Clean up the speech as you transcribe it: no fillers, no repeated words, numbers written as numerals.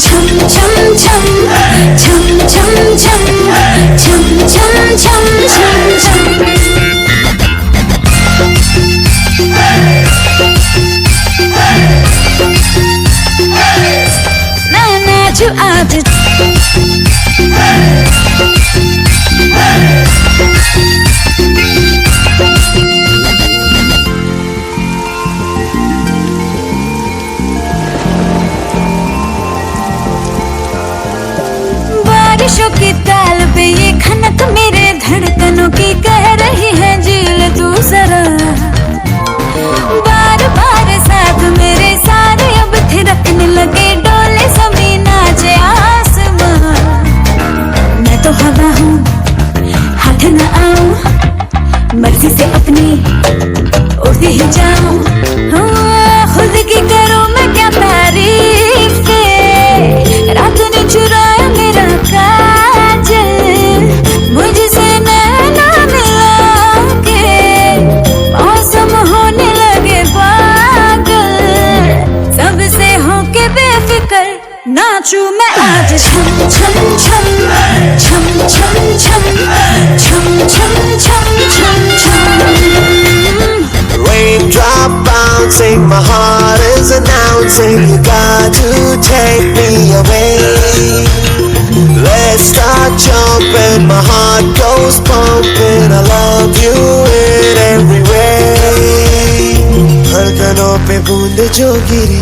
छम छम छम छम छम छम छम छम छम छम छम। मैं नाचूं आज बारिशों की ताल पे ये खनक मेरे धड़कनों की कह रही है झील तू जरा। बार बार साथ मेरे सारे अब थिरकने लगे, डोले ज़मीं नाचे आसमां। मैं तो हवा हूँ, हाथ न आऊं, मर्जी से अपनी उड़ती ही जाऊं। हाँ, खुद की करूँ मैं क्या तारीफ के, रात ने चुराया मेरा काजल, मुझसे नैना मिला के मौसम होने लगे पागल। सबसे होके बेफिक्र नाचूं मैं आज छम छम छम छम छम छम छम छम छम छम छम। Raindrop bouncing, my heart is announcing, you got to take me away. Let's start jumping, my heart goes pumping, I love you in every way. धड़कनों पे बूंद जो गिरी,